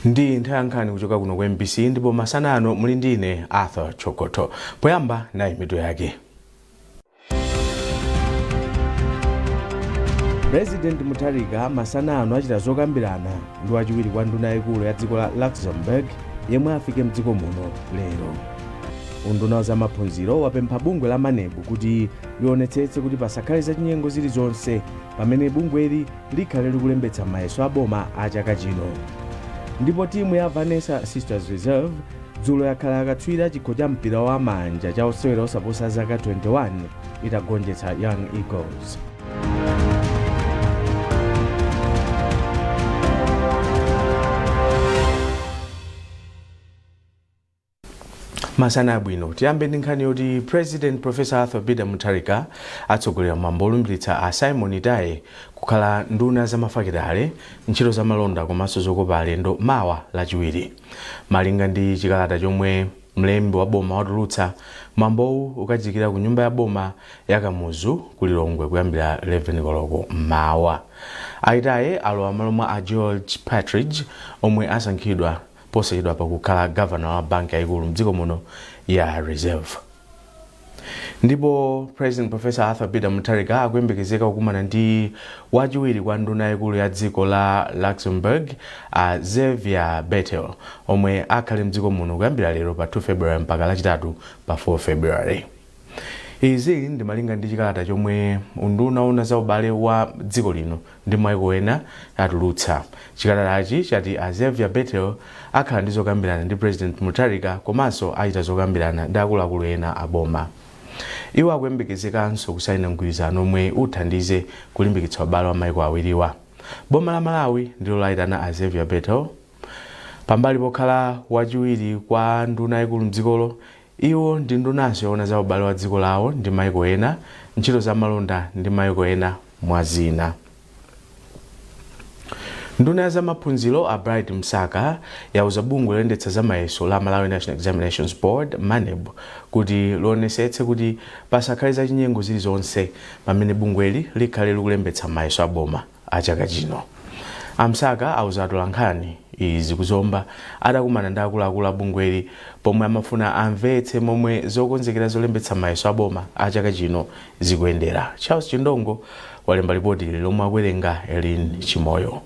Ndi nthawi ya nkhani kuchoka kuno ku MBC, ndipo masana ano muli ndi ine Arthur Chokoto. Poyamba, nayi mitu yake. President Mutharika masana ano achita zokambirana ndi wachiwiri kwa nduna yayikulu ya dziko la Luxembourg yemwe afike mdziko muno lero. Unduna wa zamaphunziro wapempha bungwe la MANEB kuti lionetsetse kuti pasakhale zachinyengo zilizonse pamene bungweli likhale likulembetsa mayeso a boma a chaka chino. Ndipo timu ya Vanessa Sisters Reserve dzulo yakhala akatswiri a chikho cha mpira wa manja cha osewera osaposa zaka 21 itagonjetsa Young Eagles. Masana abwino. Tiyambe ndi nkhani yoti President Professor Arthur Peter Mutharika atsogolera mwambo olumbiritsa a Simon Itaye kukhala nduna za mafakitale, ntchito za malonda komanso zokopa alendo mawa Lachiwiri. Malinga ndi chikalata chomwe mlembi wa boma watulutsa, mwambowu ukachitikira ku nyumba ya boma ya Kamuzu ku Lilongwe kuyambira 11 koloko mmawa. A Itaye alowa m'malo mwa a George Partridge omwe asankhidwa posachedwapa kukhala governor wa banki yayikulu mdziko muno ya Reserve. Ndipo President Professor Arthur Peter Mutharika akuyembekezeka kukumana ndi wachiwiri kwa nduna yayikulu ya dziko la Luxembourg a Xavier Bettel omwe akhale mdziko muno kuyambira lero pa 2 February mpaka Lachitatu pa 4 February. Izi ndi malinga ndi chikalata chomwe unduna woona za ubale wa dziko lino ndi maiko ena atulutsa. Chikalatachi chati a Xavier Bettel akhala ndi zokambirana ndi President Mutharika komanso achita zokambirana ndi akuluakulu ena a boma. Iwo akuyembekezekanso kusaina mgwirizano omwe uthandize kulimbikitsa ubale wa maiko awiriwa. Boma la Malawi ndilo laitana a Xavier Bettel. Pambali pokhala wachiwiri kwa nduna yaikulu mdzikolo, iwo ndi ndunanso yoona za ubale wa dziko lawo ndi maiko ena, ntchito za malonda ndi maiko ena mwa zina. Nduna ya zamaphunziro a Bright Msaka yauza bungwe loyendetsa za mayeso la Malawi National Examinations Board, MANEB, kuti lionesetse kuti pasakhale zachinyengo zilizonse pamene bungweli likhale likulembetsa mayeso a boma a chaka chino. A Msaka auza atolankhani izi ku Zomba atakumana ndi akuluakulu a bungweli pomwe amafuna amvetse momwe zokonzekera zolembetsa mayeso a boma a chaka chino zikuyendera. Charles Chindongo walemba lipoti ili lomwe akuwerenga Elin Chimoyo.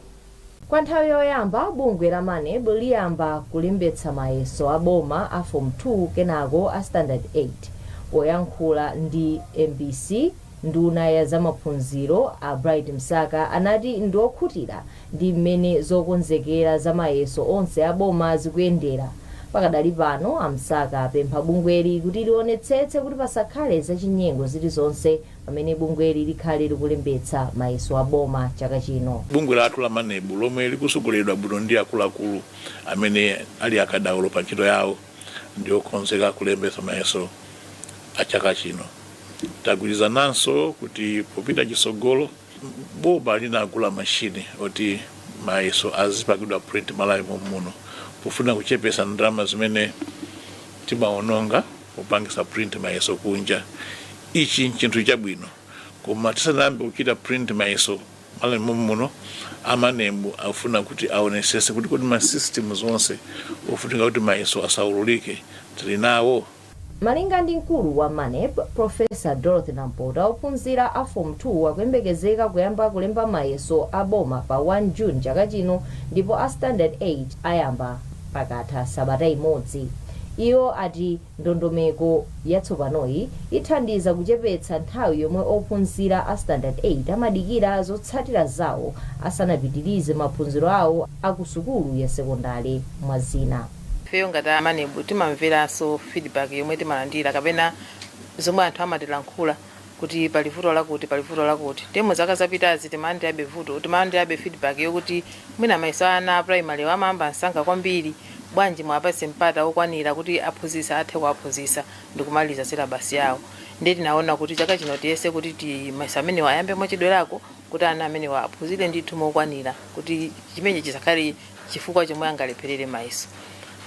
Kwa nthawi yoyamba, bungwe la MANEB liyamba kulembetsa mayeso a boma a Form 2 kenako a Standard 8. Poyankhula ndi mbc, Nduna ya zamaphunziro a Bright Msaka anati ndi okhutira ndi mmene zokonzekera za mayeso onse a boma zikuyendera. Pakadali pano, a Msaka apempha bungweli kuti lionetsetse kuti pasakhale zachinyengo zilizonse pamene bungweli likhale likulembetsa mayeso a boma chaka chino. Bungwe lathu la MANEB lomwe likusogoleredwa bwino ndi akuluakulu amene ali akadaulo pa ntchito yawo ndi okonzeka kulembetsa mayeso a chaka chino. Tagwirizananso kuti popita chitsogolo boma linagula machine oti mayeso azipangidwa print Malawi mommuno pofuna kuchepesa ndalama zimene timaononga popangisa print mayeso kunja. Ichi nchinthu chabwino, koma tisanayambe kuchita print mayeso Malawi mommuno, a MANEB akufuna kuti aonesese kuti kodi ma systems onse ofunika kuti mayeso asaululike tili nawo? Malinga ndi mkulu wa Maneb, Professor Dorothy Nampota, ophunzira a Form 2 akuyembekezeka kuyamba kulemba mayeso a boma pa 1 June chaka chino ndipo a Standard 8 ayamba pakatha sabata imodzi. Iwo ati ndondomeko yatsopanoyi ithandiza kuchepetsa nthawi yomwe ophunzira a Standard 8 amadikira zotsatira zawo asanapitirize maphunziro awo a ku sukulu ya sekondale, mwa zina. Ifeyo ngati a MANEB timamveranso feedback yomwe timalandira kapena zomwe anthu amatilankhula kuti pali vuto lakuti, pali vuto lakuti. Ndiye mu zaka zapitazi timalandirabe vuto, timalandirabe feedback yokuti mwina mayeso a ana a primary amayamba msanga kwambiri, bwanji muwapatse mpata wokwanira kuti aphunzitsi athe kuwaphunzitsa ndikumaliza syllabus yawo. Ndiye tinaona kuti chaka chino tiyese kuti ti mayeso amenewa ayambe mochedwerako kuti ana amenewa aphunzire ndithu mokwanira kuti chimenechi chisakhale chifukwa chomwe angalepherere mayeso.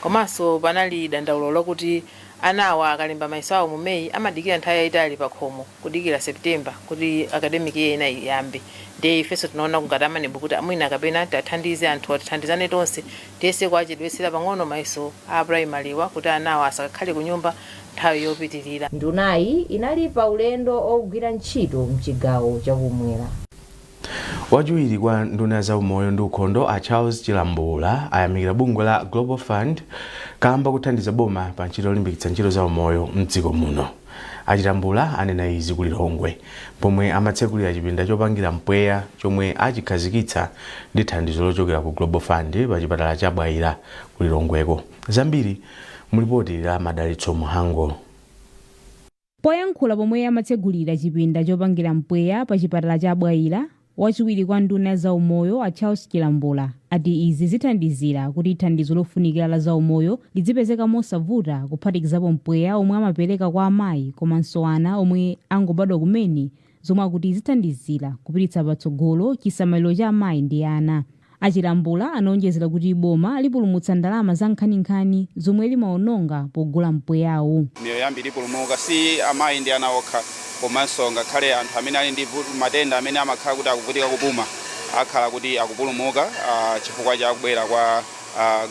Komanso panali dandaulo lakuti Anawa akalemba mayeso awo mu Meyi, amadikira nthawi yayitali pa khomo kudikira September kuti academic year ina iyambe. Ndiye ifenso tinaona ngati a MANEB kuti amwina kapena tathandize anthu, atithandizane tonse, tiyese kuachedwetsera pang'ono mayeso a primary wa kuti anawa asakakhale ku nyumba nthawi yopitirira. Ndunayi inali pa ulendo ogwira ntchito mchigawo chakumwera. Wachiwiri kwa nduna za umoyo ndi ukhondo, a Charles Chilambula, ayamikira bungwe la Global Fund kamba kuthandiza boma pa ntchito yolimbikitsa ntchito za umoyo mdziko muno. Achilambula anena izi ku Lilongwe pomwe amatsekulira chipinda chopangira mpweya chomwe achikhazikitsa ndi thandizo lochokera ku Global Fund pa chipatala cha Bwaila ku Lilongweko. Zambiri mulipoti la Madalitso Muhango. Poyankhula pomwe amatsegulira chipinda chopangira mpweya pa chipatala cha Bwaila, wachiwiri kwa nduna za umoyo a Charles Chilambula ati izi zithandizira kuti thandizo lofunikira la zaumoyo lidzipezeka mosavuta, kuphatikizapo mpweya omwe amapereka kwa amayi komanso ana omwe angobadwa kumene, zomwe akuti zithandizira kupititsa patsogolo chisamaliro cha amayi ndi ana. Achilambula anaonjezera kuti boma lipulumutsa ndalama za nkhaninkhani zomwe limaononga pogula mpweyawu. Miyoyo yambiri ipulumuka, si amayi ndi ana okha, komanso ngakhale anthu amene ali ndi matenda amene amakhala kuti akuvutika kupuma akhala kuti akupulumuka chifukwa cha kubwera kwa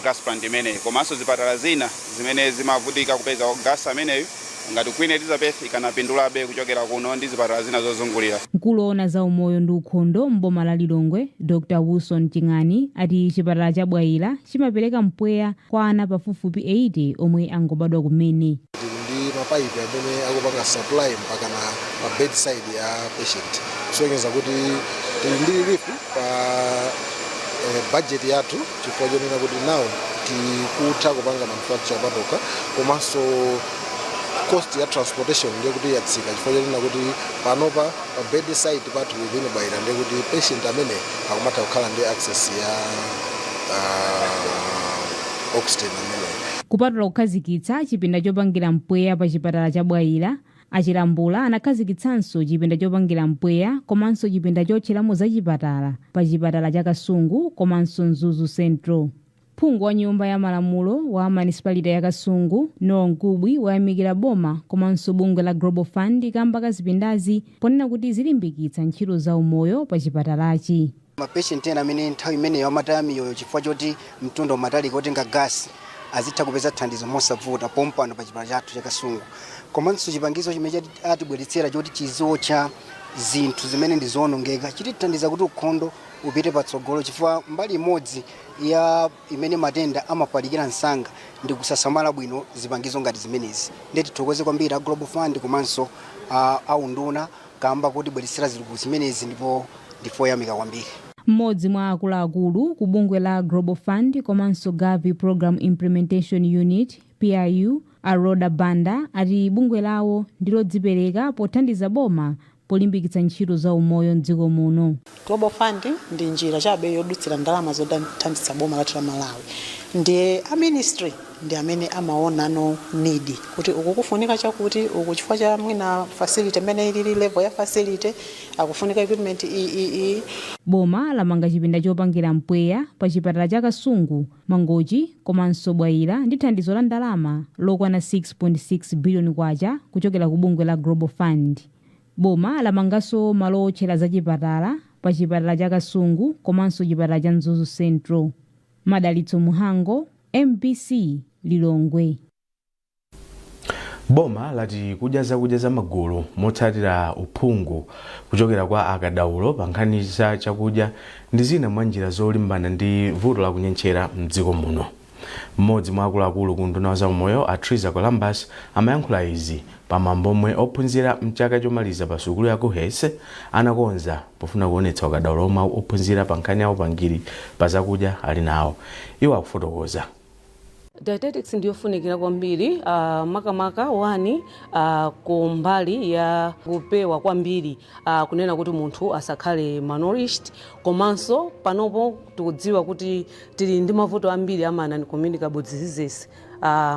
gas plant imeneyi. Komanso zipatala zina zimene zimavutika kupeza gas ameneyu, ngati Queen Elizabeth, ikanapindulabe kuchokera kuno ndi zipatala zina zozungulira. Mkulu woona za umoyo ndi ukhondo m'boma la Lilongwe, Dr Wilson Ching'ani, ati chipatala cha Bwaila chimapereka mpweya kwa ana pafupifupi 80 omwe angobadwa kumene. Tili ndi mapaipi amene akupanga supply mpaka na pa bedside ya patient, kusonyeza kuti tili ndi relief pa budget yathu, chifukwa chonena kuti now tikutha kupanga manufacture patokha, komanso cost ya transportation ndiye kuti yatsika, chifukwa chonena kuti panopa pa bedside pathu within Bwaila ndiye kuti patient amene akumatha kukhala ndi access ya oxygen amene. Kupatula kukhazikitsa chipinda chopangira mpweya pa chipatala cha Bwaila, Achilambula anakhazikitsanso chipinda chopangira mpweya komanso chipinda chotcheramo zachipatala pa chipatala cha Kasungu komanso Mzuzu Central. Phungu wa Nyumba ya Malamulo wa municipality ya Kasungu, Noel Nkubwi, wayamikira boma komanso bungwe la Global Fund kamba ka zipindazi, ponena kuti zilimbikitsa ntchito za umoyo pa chipatalachi. Ma patient ena amene nthawi imeneyo amataya miyoyo chifukwa choti mtunda umatalika otenga gasi azitha kupeza thandizo mosavuta pompano pa chipatala chathu cha Kasungu. Komanso chipangizo chimene atibweretsera choti chiziwotcha zinthu zimene ndi zowonongeka chitithandiza kuti ukhondo upite patsogolo, chifukwa mbali imodzi ya imene matenda amafalikira msanga ndi kusasamala bwino zipangizo ngati zimenezi. Ndiye tithokoze kwambiri a Global Fund komanso aunduna kamba kotibweretsera zinthu zimenezi, ndipo ndifoyamika kwambiri. Mmodzi mwa akuluakulu ku bungwe la Global Fund komanso Gavi Program Implementation Unit, PIU, Aroda Banda, ati bungwe lawo ndilodzipereka pothandiza boma polimbikitsa ntchito za umoyo mdziko muno. Global Fund ndi njira chabe yodutsira ndalama zothandiza boma lathu la Malawi. Ndiye a ministry ndi amene amaona no need kuti uku kufunika chakuti uku, chifukwa cha mwina facility imene ilili, level ya facility, akufunika equipment iyi. Boma lamanga chipinda chopangira mpweya pa chipatala cha Kasungu, Mangochi komanso Bwaila ndi thandizo la ndalama lokwana 6.6 biliyoni kwacha kuchokera ku bungwe la Global Fund. Boma lamanganso malo otchera zachipatala pa chipatala cha Kasungu komanso chipatala cha Mzuzu Central. Madalitso Muhango, MBC, Lilongwe. Boma lati kudya zakudya za magulu motsatira uphungu kuchokera kwa akadaulo pa nkhani za chakudya ndi zina mwa njira zolimbana ndi vuto la kunyentchera mdziko muno. Mmodzi mwa akuluakulu ku unduna za umoyo, a Triza Columbus, amayankhula izi pamwambo omwe ophunzira mchaka chomaliza pa sukulu ya KUHeS anakonza pofuna kuonetsa ukadaulo omwe ophunzira pa nkhani ya upangiri pa zakudya ali nawo. Iwo akufotokoza. Dietetics ndiyofunikira kwambiri, makamaka wani kumbali ya kupewa kwambiri kunena kuti munthu asakhale malnourished. Komanso panopo tikudziwa kuti tili ndi mavuto ambiri ama non-communicable diseases,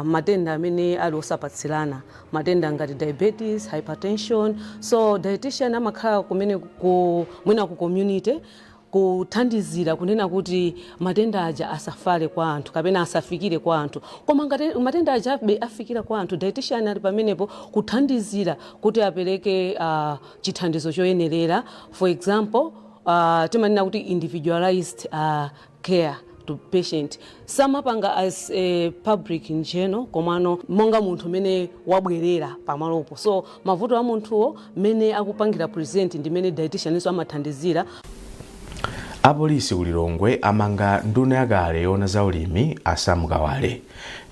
matenda amene ali osapatsirana, matenda ngati diabetes, hypertension. So dietitian amakhala kumene ku mwina ku community. Kuthandizira kunena kuti matenda aja asafale kwa anthu kapena asafikire kwa anthu, koma ngati matenda aja abe afikira kwa anthu, dietitian ali pamenepo kuthandizira kuti apereke chithandizo choyenerera. For example, timanena kuti individualized care to patient. Samapanga as a public in general, komano monga munthu mene wabwerera pamalopo. So mavuto a munthuwo mene akupangira present ndi mene dietitian amathandizira. Apolisi ku Lilongwe amanga nduna yakale yoona za ulimi a Sam Kawale.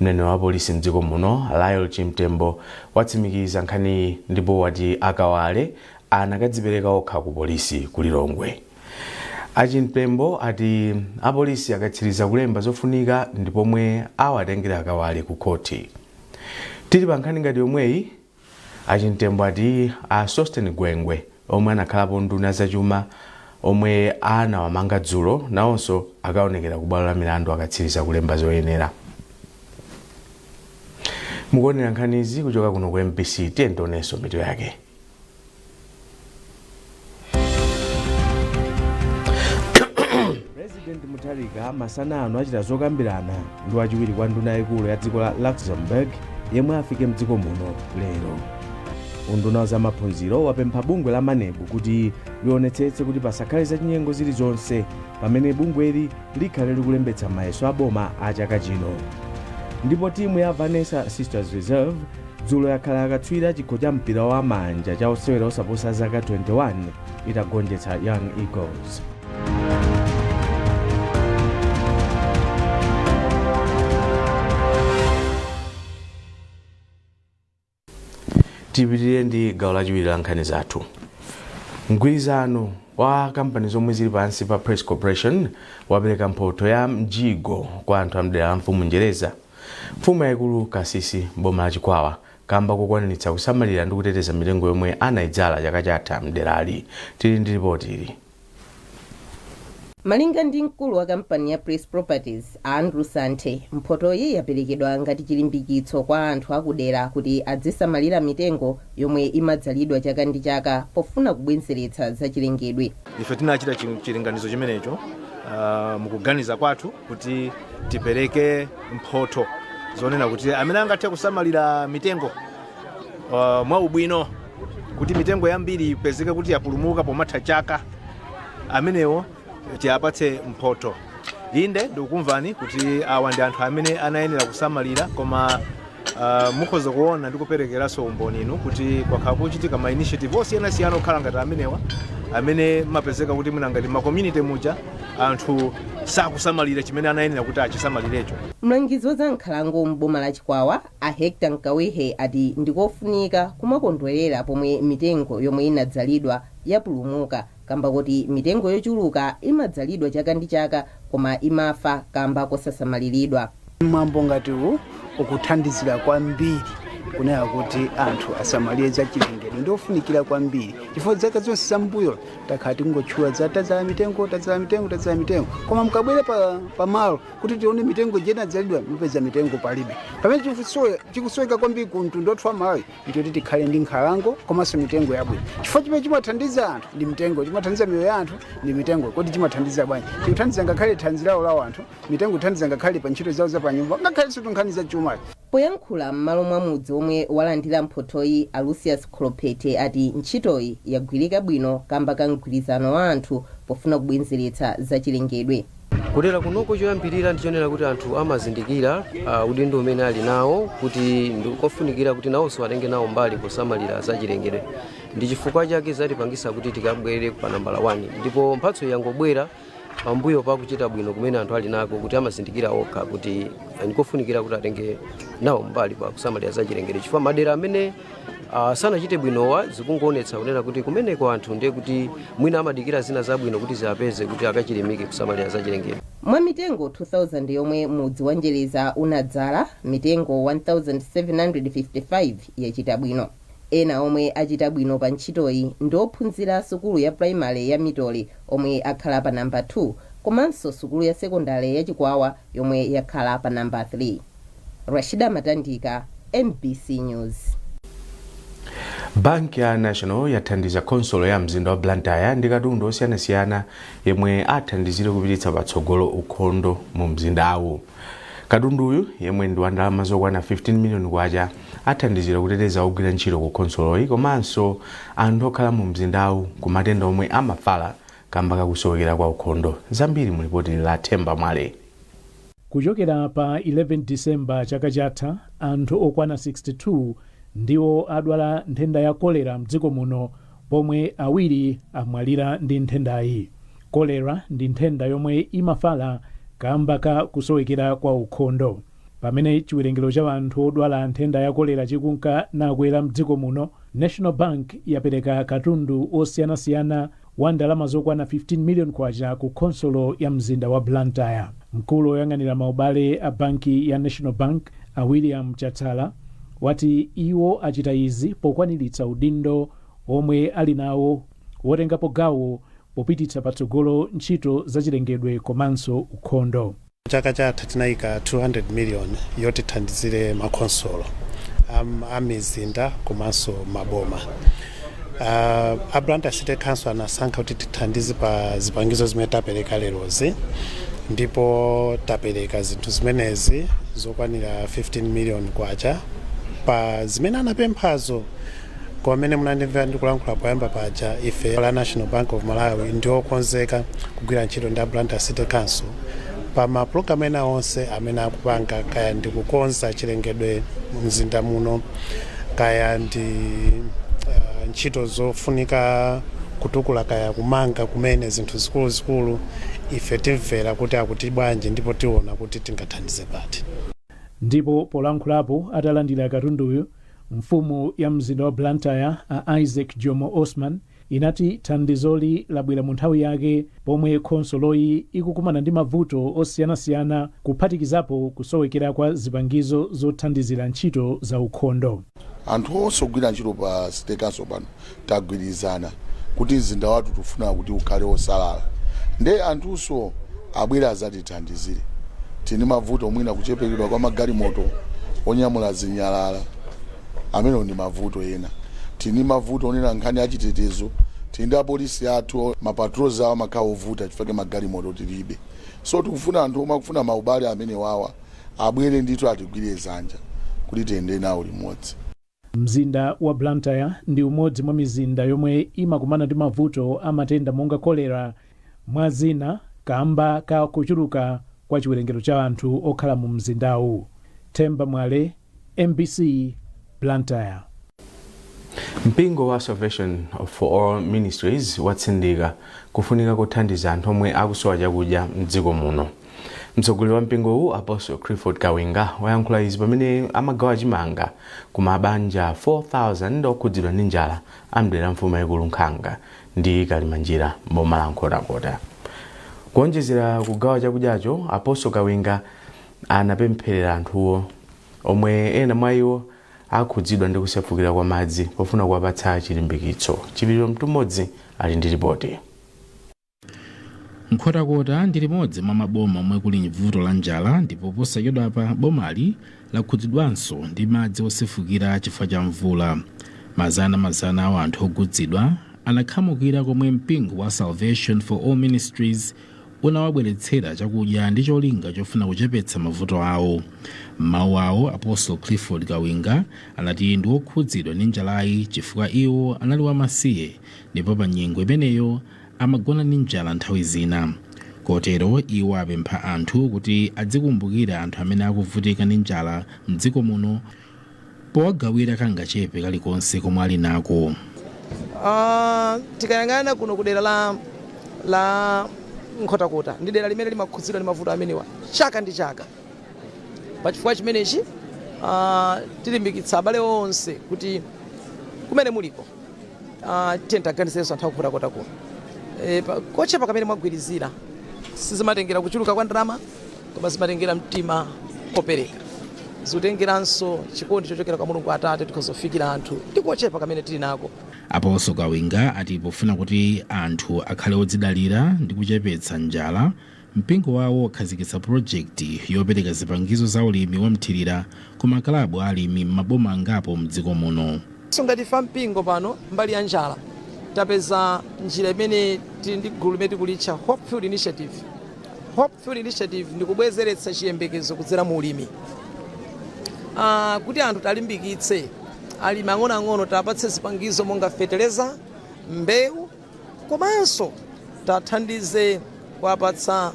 Mneneri wa polisi mdziko muno Lyle Chimtembo watsimikiza nkhaniyi ndipo wati akawale anakadzipereka okha ku polisi ku Lilongwe. Achimtembo ati apolisi akatsiriza kulemba zofunika ndipomwe awatengera akawale ku khoti. Tili pa nkhani ngati yomweyi, Achimtembo ati a Sosten Gwengwe omwe anakhalapo nduna zachuma omwe anawamanga dzulo nawonso akaonekera ku bwalo la milandu akatsiriza kulemba zoyenera. Mukuonera nkhanizi kuchoka kuno ku MBC. Tiye tionenso mitu yake. President Mutharika masana ano achita zokambirana ndi wachiwiri kwa nduna yayikulu ya dziko la Luxembourg yemwe afike mdziko muno lero. Unduna wa zamaphunziro wapempha bungwe la MANEB kuti lionetsetse kuti pasakhale zachinyengo zilizonse pamene bungweli likhale likulembetsa mayeso aboma a chaka chino. Ndipo timu ya Vanessa Sisters Reserve dzulo yakhala akatswiri chikho cha mpira wa manja cha osewera osaposa zaka 21 itagonjetsa Young Eagles. Tipitirire ndi gawo lachiwiri la nkhani zathu. Mgwirizano wa kampani zomwe zili pansi pa Press Corporation wapereka mphotho ya mjigo kwa anthu amdera la Mfumu Njereza, mfumu yayikulu Kasisi, boma la Chikwawa, kamba kokwaniritsa kusamalira ndi kuteteza mitengo yomwe anayidzala chaka chatha mderali. Tili ndi ripoti ili. Malinga ndi mkulu wa kampani ya Press Properties Andrew Santhe, mphotoyi yaperekedwa ngati chilimbikitso kwa anthu akudera kuti azisamalira mitengo yomwe imadzalidwa chaka ndi chaka pofuna kubwezeretsa zachilengedwe. Ife tinachita chilinganizo chimenecho mukuganiza kwathu kuti tipereke mphotho zonena kuti amene angathe kusamalira mitengo mwaubwino kuti mitengo yambiri ipezeke kuti yapulumuka pomatha chaka, amenewo tiyapatse mphotho. Inde, ndikukumvani kuti awa ndi anthu amene anayenera kusamalira, koma mukhoza kuona ndi kuperekeranso umboni inu kuti kwakhala kuchitika ma initiative osiyanasiyana okhala ngati amenewa amene mapezeka kuti mwina ngati ma community muja anthu sakusamalira chimene anayenera kuti achisamalirecho. Mlangizi wa za nkhalango m'boma la Chikwawa a Hector Mkawihe ati ndikofunika kumakondwerera pomwe mitengo yomwe inadzalidwa yapulumuka, kamba kuti mitengo yochuluka imadzalidwa chaka ndi chaka koma imafa kamba kosasamaliridwa. Mwambo ngati uwu ukuthandizira kwambiri kunena kuti anthu asamalire za chilengedwe. Ndiofunikira kwambiri chifukwa zaka zonse zambuyo takhala tingotchula za tadzala mitengo, tadzala mitengo, tadzala mitengo, koma mukabwera pamalo kuti tione mitengo ija inadzalidwa, mupeza mitengo palibe. Pamene chikusoweka kwambiri ku mtundu wathu wa Malawi ndichoti tikhale ndi nkhalango komanso mitengo yabwino, chifukwa chimene chimathandiza anthu ndi mitengo, chimathandiza miyoyo ya anthu ndi mitengo. Kodi chimathandiza bwanji? Chikuthandiza ngakhale thanzi lawo la anthu mitengo, kuthandiza ngakhale pa ntchito zawo zapanyumba, ngakhalenso nkhani za chuma. Poyankhula m'malo mwa mudzi omwe walandira mphothoyi, a Lucius Kholophete ati ntchitoyi yagwirika bwino kamba ka mgwirizano wa anthu pofuna kubwezeretsa zachilengedwe. Kudera kunoko choyambirira ndichonena kuti anthu amazindikira udindo umene ali nawo kuti ndikofunikira kuti nawonso atenge nawo mbali posamalira zachilengedwe. Ndi chifukwa chake zatipangisa kuti tikabwere pa nambala 1, ndipo mphatso yangobwera pambuyo pakuchita bwino kumene anthu ali nako kuti amazindikira okha kuti ndikofunikira kuti atenge nawo mbali pa kusamalira zachilengedwe, chifukwa madera amene sanachite bwinowa zikungoonetsa kunena kuti kumeneko anthu ndiye kuti mwina amadikira zina zabwino kuti ziapeze kuti akachilimike kusamalira zachilengedwe. Mwa mitengo 2000 yomwe mudzi wa Njereza unadzala, mitengo 1755 yachita bwino. Ena omwe achita bwino pa ntchitoyi ndi ophunzira sukulu ya primary ya Mitole omwe akhala pa namba 2, komanso sukulu ya sekondari ya Chikwawa yomwe yakhala pa namba 3. Rashida Matandika, MBC News. Banki ya National yathandiza khonsolo ya mzinda wa Blantyre ndi katundu osiyanasiyana yemwe athandizire kupititsa patsogolo ukhondo mu mzindawu. Katunduyu, yemwe ndi wa ndalama zokwana 15 miliyoni kwacha, athandizira kuteteza ogwira ntchito ku khonsoloyi komanso anthu okhala mu mzindawu ku matenda omwe amafala kamba kakusowekera kwa ukhondo. Zambiri mu lipoti la Themba Mwale. Kuchokera pa 11 Disemba chaka chatha, anthu okwana 62 ndiwo adwala nthenda ya kolera mdziko muno, pomwe awiri amwalira ndi nthendayi. Kolera ndi nthenda yomwe imafala kamba ka kusowekera kwa ukhondo. Pamene chiwerengero cha anthu odwala nthenda ya kolera chikunka nakwera mdziko muno, National Bank yapereka katundu osiyanasiyana wa ndalama zokwana 15 million kwacha ku khonsolo ya mzinda wa Blantyre. Mkulu woyang'anira maubale a banki ya National Bank, a William Chatsala, wati iwo achita izi pokwaniritsa udindo omwe ali nawo wotengapo gawo popititsa patsogolo ntchito zachilengedwe komanso ukhondo. Chaka chatha tinayika 200 million yotithandizire makhonsolo amizinda komanso maboma. A Blantyre City Council anasankha kuti tithandize pa zipangizo zimene tapereka lerozi, ndipo tapereka zinthu zimenezi zokwanira 15 million kwacha pa zimene anapemphazo. Pamene munandimvera ndikulankhula poyamba paja, ife la National Bank of Malawi ndiokonzeka kugwira ntchito ndi a Blantyre City Council pa mapulogalamu ena onse amene akupanga, kaya ndi kukonza chilengedwe mzinda muno, kaya ndi ntchito zofunika kutukula, kaya kumanga kumene zinthu zikuluzikulu. Ife timvera kuti akuti bwanji ndipo tiona kuti tingathandize pati. Ndipo polankhulapo atalandira katunduyu, mfumu ya mzinda wa Blantyre, a Isaac Jomo Osman, inati thandizoli labwera mu nthawi yake pomwe khonsoloyi ikukumana ndi mavuto osiyanasiyana, kuphatikizapo kusowekera kwa zipangizo zothandizira ntchito za ukhondo. Anthu onse ogwira ntchito pa City Council pano tagwirizana kuti mzinda wathu tifuna kuti ukhale wosalala, nde anthunso abwere azatithandizire. Tini mavuto mwina kuchepekedwa kwa magalimoto onyamula zinyalala, amenewo ndi mavuto ena. Tini mavuto onena nkhani yachitetezo, tili ndi apolisi athu, mapatrols awo amakhala ovuta chifukwa magalimoto tilibe. So tikufuna anthu omwe akufuna maubale amene wawa abwere ndithu atigwire zanja kuti tiyende nawo limodzi. Mzinda wa Blantyre ndi umodzi mwa mizinda yomwe imakumana ndi mavuto a matenda monga kolera, mwa zina, kamba ka kuchuluka kwa chiwerengero cha anthu okhala mu mzindawu. Themba Mwale, MBC, Blantyre. Mpingo wa Salvation for All Ministries watsindika kufunika kuthandiza anthu omwe akusowa chakudya mdziko muno. Mtsogoleri wa mpingowu, Apostle Clifford Kawinga, wayankhula izi pamene amagawa chimanga ku mabanja 4000 okhudzidwa ndi njala amdera mfumu yayikulu Nkhanga ndi Kalimanjira mboma la Nkhotakota. Kuonjezera kugawa chakudyacho, Apostle Kawinga anapempherera anthuwo, omwe ena mwa iwo akhudzidwa ndi kusefukira kwa madzi, pofuna kuwapatsa chilimbikitso. Chipiriro Mtumodzi ali ndi ripoti. Nkhotakota ndi limodzi mwa maboma omwe kuli vuto la njala, ndipo posachedwapa bomali lakhudzidwanso ndi madzi osefukira chifukwa cha mvula. Mazana a anthu okhudzidwa anakhamukira komwe mpingo wa Salvation for All Ministries unawabweretsera chakudya ndi cholinga chofuna kuchepetsa mavuto awo. M'mawu awo, Apostle Clifford Kawinga anati ndi wokhudzidwa ndi njalayi chifukwa iwo anali wamasiye, ndipo pa nyengo imeneyo amagona ndi njala nthawi zina. Kotero iwo apempha anthu kuti adzikumbukira anthu amene akuvutika ndi njala mdziko muno powagawira kangachepe kalikonse komwe ali nako. Tikayang'ana kuno kudera la Nkhotakota, ndi dera limene limakhudzidwa ndi mavuto amenewa chaka ndi chaka. Pachifukwa chimenechi, tilimbikitsa abale onse kuti kumene muliko, tiye taganizirenso anthu akunkhotakota kuno. Kochepa kamene mwagwirizira, sizimatengera kuchuluka kwa ndalama, koma zimatengera mtima opereka, zikutengeranso chikondi chochokera kwa Mulungu Atate. Tikhozofikira anthu ndi kochepa kamene tili nako. Apostle Kawinga ati pofuna kuti anthu akhale odzidalira ndi kuchepetsa njala, mpingo wawo wakhazikitsa pulojekiti yopereka zipangizo za ulimi wamthirira ku makalabu alimi m'maboma angapo mdziko muno. Ngati ife mpingo pano, mbali ya njala, tapeza njira imene tili ndi gulu limene tikulitcha Hopefield Initiative. Hopefield Initiative ndi kubwezeretsa chiyembekezo kudzera mu ulimi, kuti anthu talimbikitse alimi ang'onoang'ono, tapatse zipangizo monga feteleza, mbewu, komanso tathandize kuwapatsa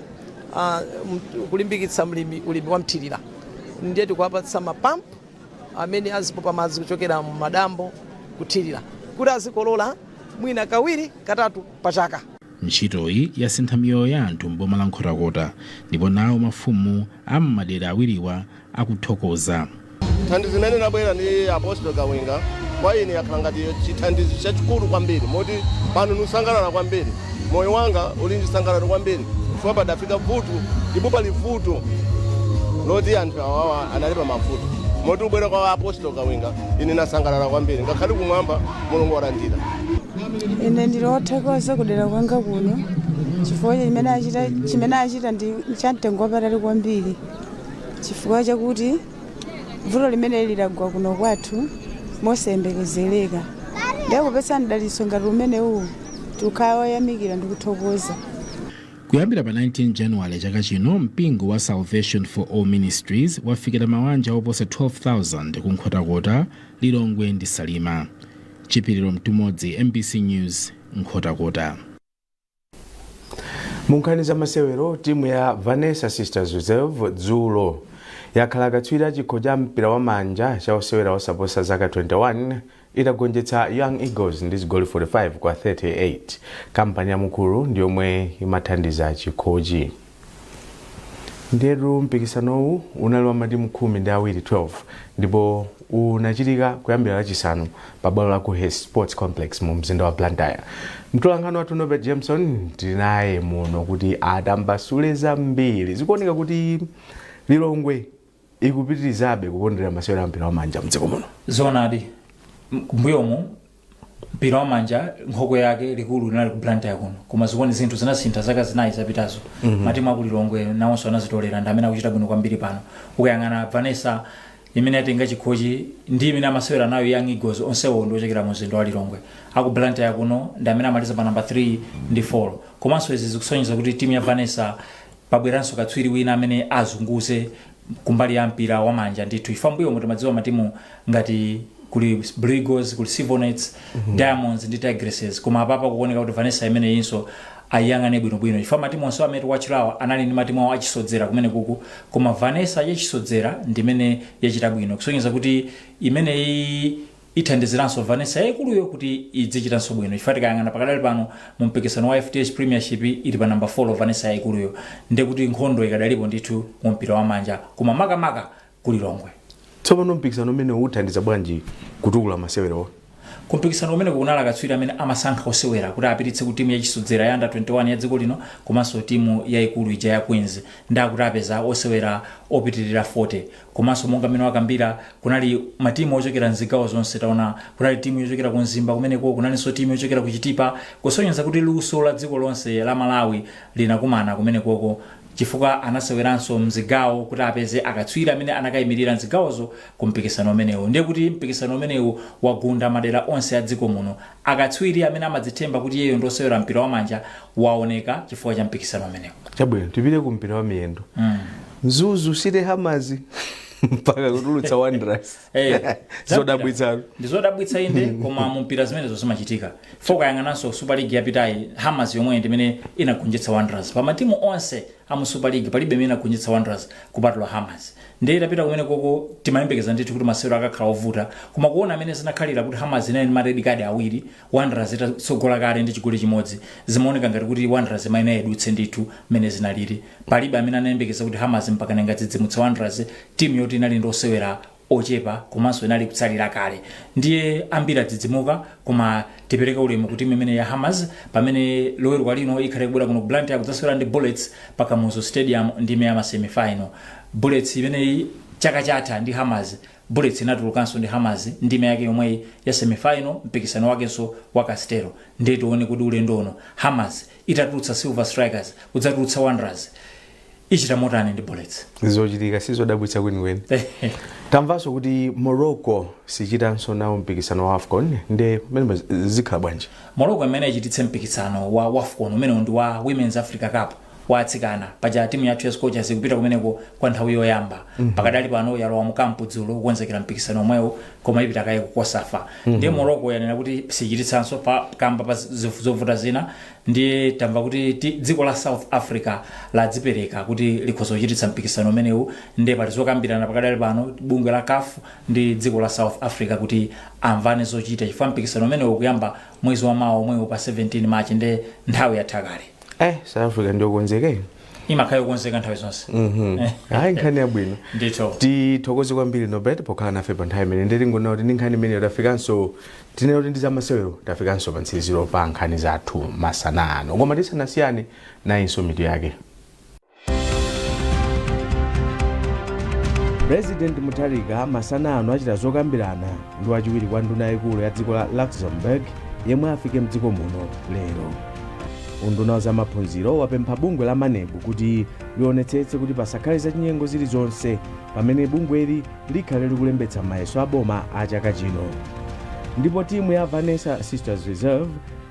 kulimbikitsa ulimi wa mthirira. Ndiye tikuwapatsa mapampu amene azipopa madzi kuchokera mu madambo kuthirira, kuti azikolola mwina kawiri, katatu pachaka. Ntchitoyi yasintha miyoyo ya anthu m'boma la Nkhotakota, ndipo nawo mafumu am'madera awiriwa akuthokoza. Thandizo limene labwera ndi Apostle Kawinga kwa ine yakhala ngati chithandizo chachikulu kwambiri, moti pano nusangalala kwambiri. Moyo wanga uli ndisangalalo kwambiri chifukwa padafika vuto, ndipo pali vuto loti anthu awawa anali pa mavuto, moti ubwera kwa Apostle Kawinga ine nasangalala kwambiri. Ngakhale kumwamba Mulungu walandira. Ine ndili othokoza kudera kwanga kuno chifukwa chimene achita ndi chamtengo wapatali kwambiri, chifukwa chakuti vuto limene lilagwa kuno kwathu mosayembekezereka, ndiye kupeza mdalitso ngati umenewu, tikukhala oyamikira ndi kuthokoza. Kuyambira pa 19 Januwale chaka chino, mpingo wa Salvation for All Ministries wafikira mabanja oposa 12,000 ku Nkhotakota, Lilongwe ndi Salima. Chipiriro Mtumodzi, MBC News, Nkhotakota. Mu nkhani za masewero, timu ya Vanessa Sisters Reserve dzulo yakhala katswiri a chikho cha mpira wa manja cha osewera osaposa zaka 21, itagonjetsa Young Eagles ndi zigoli 45 kwa 38. Kampani ya Mukuru ndi yomwe imathandiza chikhochi. Ndiyetu mpikisanowu unali wa matimu 12, 12, ndipo unachitika kuyambira Lachisanu pa bwalo la Kuhes Sports Complex mu mzinda wa Blantyre. Mtolankhani wathu Norbert Jameson tili naye muno kuti atambasule zambiri. Zikuoneka kuti Lilongwe ikupitirizabe kukondera masewero a mpira wa manja mdziko muno. Zoonadi, mbuyomu mpira wa manja nkhokwe yake likulu linali ku Blantyre kuno, koma zikuoni zinthu zinasintha zaka 4 zapitazo. Matimu aku Lilongwe nawonso anazitolera, ndi amene akuchita bwino kwambiri pano. Ukayang'ana Vanessa imene yatenga chikhochi ndi imene amasewera nayo Young Eagles, onsewo ndi ochokera mu mzinda wa Lilongwe. Aku Blantyre kuno ndi amene amaliza pa namba 3 ndi 4. Komanso izi zikusonyeza kuti timu ya Vanessa pabweranso katswiri wina amene azunguze kumbali ya mpira wa manja ndithu. Ifa mbuyo timadziwa matimu ngati kuli Blue Eagles, kuli Civonets, Diamonds ndi Tigresses, koma apapa kuoneka kuti Vanessa imeneyinso ayiyang'ane bwinobwino, chifukwa matimu onse amene tiwatchulawa anali ndi matimu awo achisodzera kumene kuku, koma Vanessa yachisodzera ndimene yachita bwino, kusonyeza kuti imeneyi ithandiziranso Vanessa yayikuluyo kuti idzichitanso bwino, chifukwa tikayang'ana pakadali pano mu mpikisano wa FDH Premiership ili pa namba 4 Vanessa yayikuluyo. Ndekuti nkhondo ikadalipo ndithu mu mpira wa manja, koma makamaka ku Lilongwe. Tsopano mpikisano umene uthandiza bwanji kutukula masewerowa? Kumpikisano umene kunali akatswiri amene amasankha osewera kuti apititse ku timu yachisodzera ya under 21 ya dziko lino, komanso timu yayikulu ija ya Queens, ndakuti apeza osewera opitirira 40. Komanso monga mmene wakambira, kunali matimu ochokera mzigawo zonse. Taona kunali timu yochokera ku Mzimba kumeneko, kunalinso timu yochokera ku Chitipa, kusonyeza kuti luso la dziko lonse la Malawi linakumana kumenekoko, chifukwa anaseweranso mzigawo kuti apeze akatswiri amene anakayimirira mzigawozo ku mpikisano umenewu. Ndiye kuti mpikisano umenewu wagunda madera onse a dziko muno. Akatswiri amene amadzithemba kuti iyeyo ndosewera mpira wamanja waoneka chifukwa cha mpikisano umenewu. Chabwino, tipite ku mpira wa miyendo. Mzuzu City Hammers mpaka kutulutsa Wanderers. Zodabwitsa. Ndi zodabwitsa inde, koma mu mpira zimenezo zimachitika. Fo ukayang'ananso Super League yapitayi, Hammers yomwe ndimene inagonjetsa Wanderers. Pa matimu onse a mu Super League palibe imene inagonjetsa Wanderers kupatula Hammers. Ndiye itapita kumene koko timayembekeza ndithu kuti masewero akakhala ovuta, koma kuona amene zinakhalira kuti Hammers inali ndi ma red card awiri, Wanderers itatsogola kale ndi chigoli chimodzi, zimaoneka ngati kuti Wanderers imayenera idutse ndithu. Mmene zinalili, palibe amene anayembekeza kuti Hammers mpaka ingadzidzimutse Wanderers, timu yoti inali ndi osewera ochepa komanso inali kutsalira kale. Ndiye ambiri adzidzimuka, koma tipereke ulemu ku timu imene ya Hammers, pamene Loweruka lino ikhale kubwera kuno ku Blantyre kudzasewera ndi Bullets pa Kamuzu Stadium ndime ya ma semifinal. Bullets imeneyi chaka chatha ndi Hammers, Bullets inatulukanso ndi Hammers ndime yake yomweyi ya semifinal, mpikisano wakenso wa Castel. Ndiye tione kuti ulendo uno Hammers itatulutsa Silver Strikers, kudzatulutsa Wanderers, Ichita motani ndi Bullets? Zochitika sizodabwitsa kwenikweni. Tamvanso kuti Morocco sichitanso nawo mpikisano wa AFCON, nde mmene zikhala bwanji? Morocco imene ichititse mpikisano wa WAFCON, umene ndi wa Women's Africa Cup wa atsikana. Paja timu yathu ya Scorchers ikupita kumeneko kwa nthawi yoyamba. Pakadali pano yalowa mu kampu dzulo kukonzekera mpikisano omwewo, koma ipita kaye ku COSAFA. Ndiye Morocco yanena kuti sichititsanso pa kamba pa zovuta zina. Ndiye tamva kuti dziko la South Africa ladzipereka kuti likhoza kuchititsa mpikisano umenewu. Ndiye pali zokambirana pakadali pano bungwe la CAF ndi dziko la South Africa kuti amvane zochita, chifukwa mpikisano umenewu kuyamba mwezi wa mawa omwewu pa 17 March, ndiye nthawi yatha kale. South Africa ndiyokonzeka. Imakhala yokonzeka nthawi zonse. Hayi, nkhani yabwino. Ndithu. Tithokoze kwambiri Norbert pokhala nafe pa nthawi imene. Nditingonena kuti ndi nkhani imene tafikanso, tinene kuti ndi zamasewero, tafikanso pa mtsiriziro pa nkhani zathu masana ano. Koma tisanasiyane, nayinso mitu yake. President Mutharika masana ano achita zokambirana ndi wachiwiri kwa nduna yayikulu ya dziko la Luxembourg yemwe afike mdziko muno lero. Unduna wa zamaphunziro wapempha bungwe la MANEB kuti lionetsetse kuti pasakhale zachinyengo zilizonse pamene bungweli likhale likulembetsa mayeso aboma a chaka chino. Ndipo timu ya Vanessa Sisters Reserve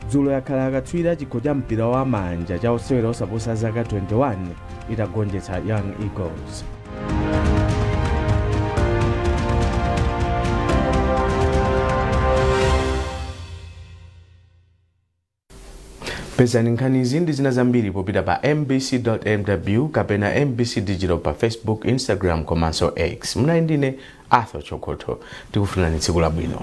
dzulo yakhala akatswiri chikho cha mpira wa manja cha osewera osaposa zaka 21 itagonjetsa Young Eagles. Pezani nkhani izi ndi zina zambiri popita pa mbc.mw kapena MBC Digital pa Facebook, Instagram komanso X. Munali ndine Arthur Chokotho. Tikufunani tsiku labwino.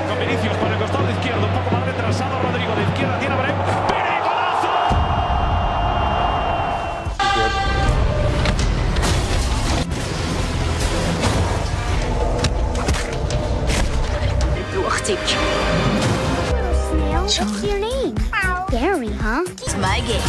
Con Vinicius por el costado izquierdo, un poco más retrasado Rodrigo, de izquierda tiene a Brem. ¡Pere, golazo! Little snail, what's your name? Gary, huh? It's my game.